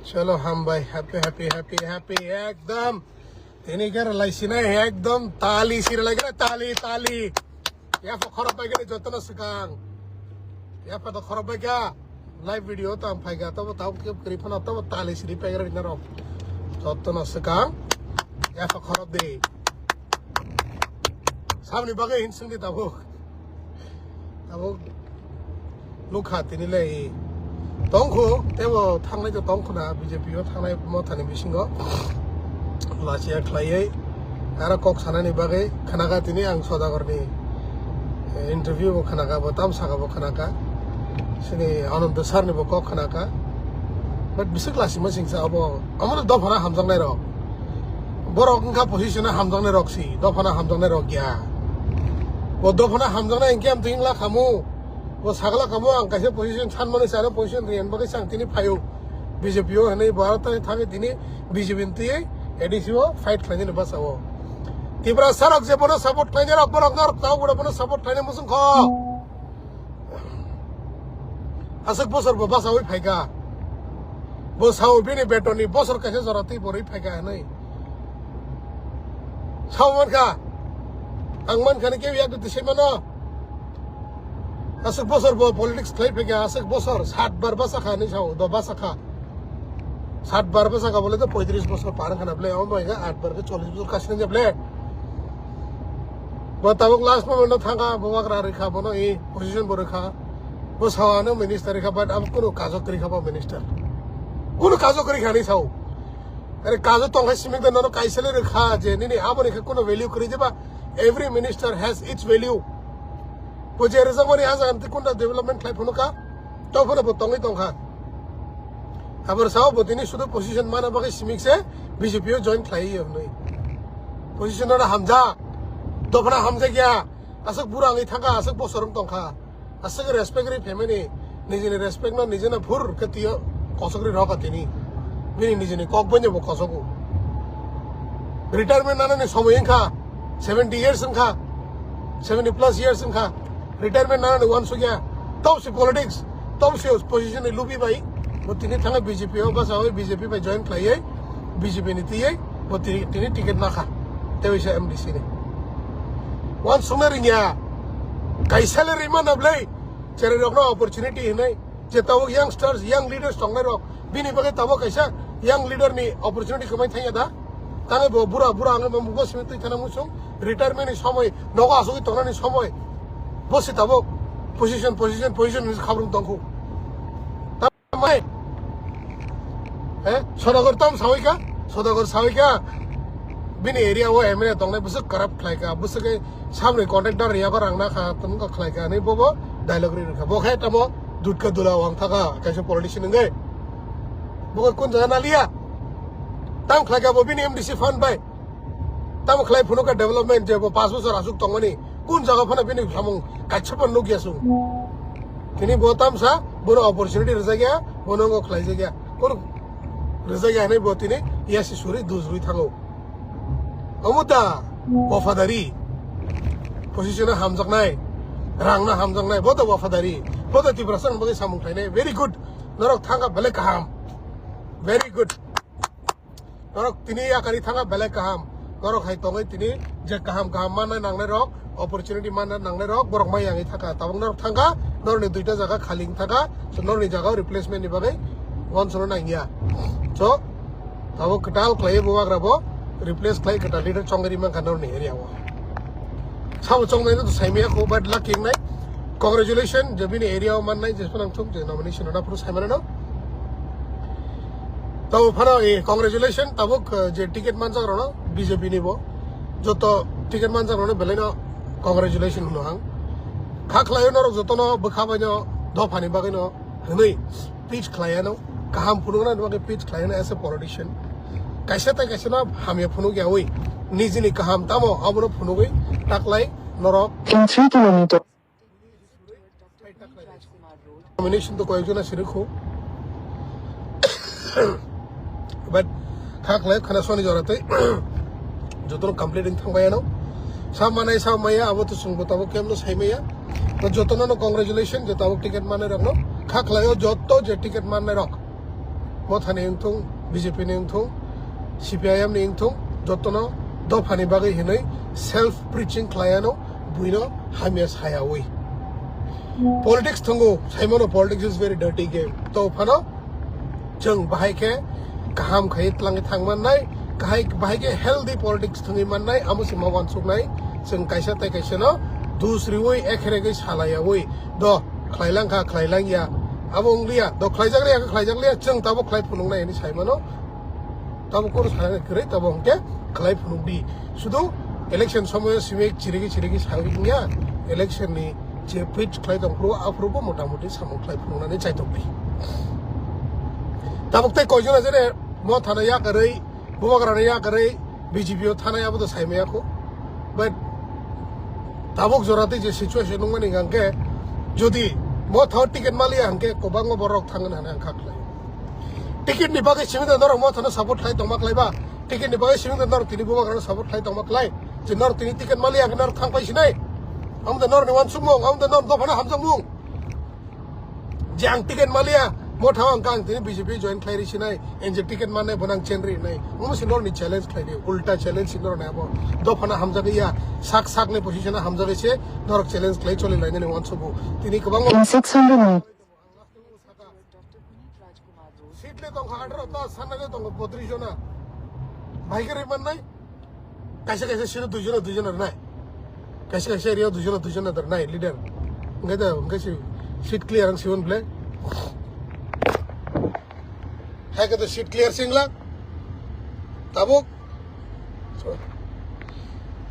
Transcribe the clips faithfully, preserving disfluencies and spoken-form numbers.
Chalo hambai, happy, happy, happy, happy, ekdom. Tini khe rwlai sinai, ekdom tali si rwlai khe tali, tali. Yapha khorok bai khe jotono swkang. Yapha to khorok bai kha. Live video to ang phai kha, tobo tabo khe kwrwi phano, tobo tali siri pai khe rwina rok. Jotono swkang. Yapha khorok di. Sabni bagwi hin swngdi tabuk. Tabuk nukha tini le tongkhu, tebo thangnai to tongkhu na B J P o thangnai mothani bisingo. Lachiya khlaiwi aro kok sanani bagwi khnakha tini ang Sodagarni, eh, interview bo khnakha, bo tam saka bo khnakha. Sini Ananta sir ni bo kok khnakha. But bisik lachima singsa abo, amo dophana hamjaknai rok. Borok wngkha position o hamjaknai rok si, dophana hamjaknai rok ya. Bo dophana hamjaknai hinkhe amtwi wngla khamu. Bo sagla khamu ang kaisa position sanmani se ano position riyan bagwi se ang tini phaio. B J P o hinwi bo aro tei thangwi tini B J P ni twi A D C o fight khlainani bwsao. Tiprasa rok je bono support khlainai rok, borok norok tao gura bono support khlainai muchung kho. Aswk bosor bo bachaui phaikha. Bo sao bini beton ni bosor kaisa jora twi borwi phaikha hinwi. Sao mankha. Ang mankha ni kebo yak twi se mano. Aswk bosor bo politics khlai phaikha, aswk bosor sat bar bachakha hinwi sao, do bachakha. Sat bar bachakha bole to poitris bosor par wngkha na ble, omo bai khe at bar khe chollis bosor kasi nang ble. Bo tabuk last moment no thangkha, bo wagra rwkha, bono e position bo rwkha. Bo sao ano minister rwkha, but abo kunu kajo kwrwi kha bo minister. Kunu kajo kwrwi kha hinwi sao. Are kajo tongkha simik de nono kaisa le rwkha je nini aboni khe kunu value kwrwi jeba. Every minister has its value. Bo je rwjakmani ah jaga twi kunda development khlai phunukha, tei phano bo tongwi tongkha. Aboni sao bo tini sudu position mana bagwi simik se B J P o join khlai hwnwi. Position oro hamjak, dophana hamjak ya, aswk bura wngwi thangkha, aswk bosor wng tongkha, aswk respect ri family, nijini respect no nijino phur khe twiyo kosok ri rokha tini. Bini nijini kok bai bo kosogo. Retirement nanani somoi wngkha, seventy years wngkha, seventy plus years wngkha, retirement nanani uansukya, tobsi politics, tobsi position ni lubi bai, bo tini thangwi B J P o bachawi B J P bai join khlaiwi, B J P ni twiwi, bo tini, tini ticket nakha, tei waisa M D C ni. Uansukna ringya, kaisa le rima nablai, cherai rokno opportunity hinwi, je tabuk youngsters, young leaders tongnai rok, bini bagwi tabuk kaisa young leader ni opportunity kwmai thangya da? Tangwi bo bura, bura wngwi bo mugo simi twi thana muchung, retirement ni somoi, nogo asugwi tongnani somoi, bo se tabuk position, position, position hinwi khabrung tongkhu. Tamai, eh, Sodagar tam sawi kha, Sodagar sawi kha, bini area o M L A tongnai bwswk corrupt khlai kha, bwswk khe samni contractor riyaba rang nakha, tamo kha khlai kha hinwi bobo dialogue ri rwkha. Bo khe tamo dutka dula wng thaka kaisa politician wngwi. Bo khe kun jaga naliya? Tam khlai kha bo bini M D C fund bai. Tamo khlai phunukha development je bo panch bosor aswk tongmani kun jaga phano bini samung kaisa phano nukya chwng. Tini bo tamsa bono opportunity rwjakya, bono wngkha khlaijakya. Kono rwjakya hinwi bo tini yasi suri dujrwi thango. Omo da wafadari. Position o hamjaknai, rang no hamjaknai, bo da wafadari. Bo da Tiprasa ni bagwi samung khlainai. Very good. Norok thangkha belai kaham. Very good. Norok tini yakari thangkha belai kaham. Norok hai tongwi tini je kaham kaham manna nangnai rok, opportunity manna nangnai rok, borok mai yangwi thangkha. Tabuk norok thangkha, norokni duita jaga khali wng thangkha. So norokni jaga o replacement ni bagwi uansukna nangya. So tabuk kwtal khlaiwi bo wagra bo replace khlai kwtal leader chongwi mankha norokni area o. Sabo chongnai no to saimaya kho, but lucky wngnai. Congratulations, je bini area o mannai, je phano ang thum je nomination rwna phuru saimano no. Tabo phano, eh, congratulations, tabuk, eh, je ticket manjak rokno B J P ni bo. Joto ticket manjak rokno belai no congratulations hwno ang. Kha khlaio norok jotono bwkha bai no dophani bagwi no hwnwi pitch khlaiya no. Kaham phunukna bagwi pitch khlaiya no as a politician. Kaisa tai kaisa no hamya phunukya wi. Nijini kaham tamo abono phunugwi taklai norok. In three kilometers. Nomination to koyekjona sirikhu. But kha khlai khana soni jora tei jotono complete wng thangbai ano. Sa manai sa maya abo to chwngbo tabuk kemno saimaya. To jotono no congratulations, je tabuk ticket manai rokno. Kha khlaio joto je ticket manai rok. Mothani wngthung, B J P ni wngthung, C P I M ni wngthung, jotono dophani bagwi hinwi self preaching khlaiano, buino hamya sayawi. Politics thungo, saimano politics is very dirty game. To phano chwng bahai khe kaham khai tlangwi thangmannai, kahai, bahai khe healthy politics thwngwi mannai, amo se ma uansuknai, chwng kaisa tei kaisano dus riwi ekheregwi salayawi. Do, khlailang kha, khlailang ya, abo wng liya. Do, khlaijak liya kha, khlaijak liya, chwng tabuk khlai phunuknai hinwi saimano. Tabuk kunu sana kwrwi, tabuk hwnkhe khlai phunukdi. Sudu election somoyo simi chirigi chirigi sawi wngya, election ni je pitch khlai tong phuru, aphuru bo motamoti samung khlai phunuknani chaitokdi. Tabuk tei koijona jene Mothano yakarwi, Bubagrano yakarwi, B J P o thanai abo to saimaya kho. But tabuk jora tei je situation nungmani hwnkhe, jodi Mothao ticket maliya hwnkhe kwbangma borok thangna hwnwi ang kha khlai. Ticket ni bagwi simi da norok Mothano support khlai tongma khlai ba? Ticket ni bagwi simi da norok tini Bubagrano support khlai tongma khlai? Je norok tini ticket maliya hwnkhe norok thang pai sinai? Amo da norok ni uansukmung, amo da norok dophano hamjakmung. Je ang ticket maliya, Mothao ang kang tini B J P join khlai ri sinai, and je ticket mannai bono ang chen ri nai. Omo se norok ni challenge khlai di, ulta challenge se norok ni abo. Dophano hamjagwi ya, sak sak ni position o hamjagwi se norok challenge khlai choli lainani uansugo. Tini kwbangma In six hundred meters. Seat le tongkha atharo ta, sana le tongkha botris jona. Bahai khe rwi mannai? Kaisa kaisa seat o dui jona, dui jona rwnai. Kaisa kaisa area o dui jona, dui jona rwnai leader. Hwnkhe da, hwnkhe se seat clear ang siwon ble. Hai khe to seat clear singla. Tabuk.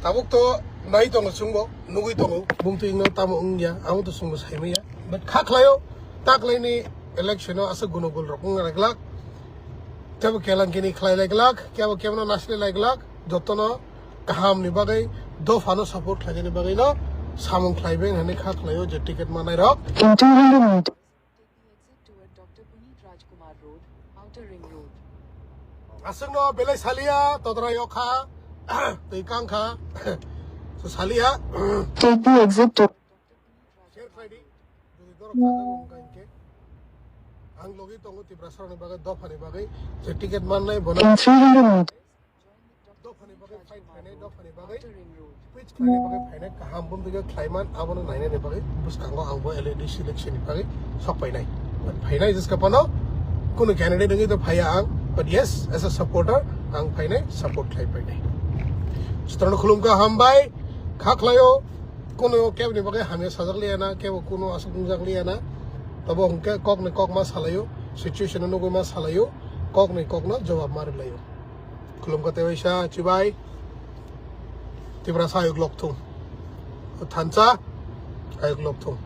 Tabuk to nai tongo chwngbo, nugwi tongo. Bumtwi wngno tamo wngya, amo to chwngbo saimanya. But kha khlaio, ta khlaini election o aswk gunogul rok wngna glak. Kebo kelangkini khlai lai glak, kebo kebono nasilai lai glak, jotono kaham ni bagwi, dophano support khlainani bagwi no samung khlaibai hinwi kha khlaio je ticket manai rok. In two hundred meters. Take the exit toward Doctor Puneet Rajkumar Road, Outer Ring Road. Aswkno belai saliya, todra yokha, twi kangkha, so saliya. Take the exit to Share khlai di, jodi dorok sajak wngkha hinkhe. Ang logi tongo Tiprasarokni bagwi, dophani bagwi, je ticket mannai bono. In three hundred meters. Dophani bagwi fight khlainai, dophani bagwi pitch khlainai bagwi phainai kaham bumtwi khe khlaiman, abono nainani bagwi bwskango ang bo L A D C election ni bagwi sok painai. But phainai jiska phano kunu candidate wngwi to phaiya ang, but yes, as a supporter ang phainai, support khlai painai. Sutrano khulumkha, hambai, kha khlaio, kunu kebni bagwi hamya sajak liya na, kebo kunu aswk wngjak liya na. Tabo hwnkhe kokni kok ma salaio, situation no nugwi ma salaio, kokni kokno jawab ma rwlaio. Khulumkha tei waisa, chibai. Tiprasa ayuk lokthung. Thansa ayuk lokthung.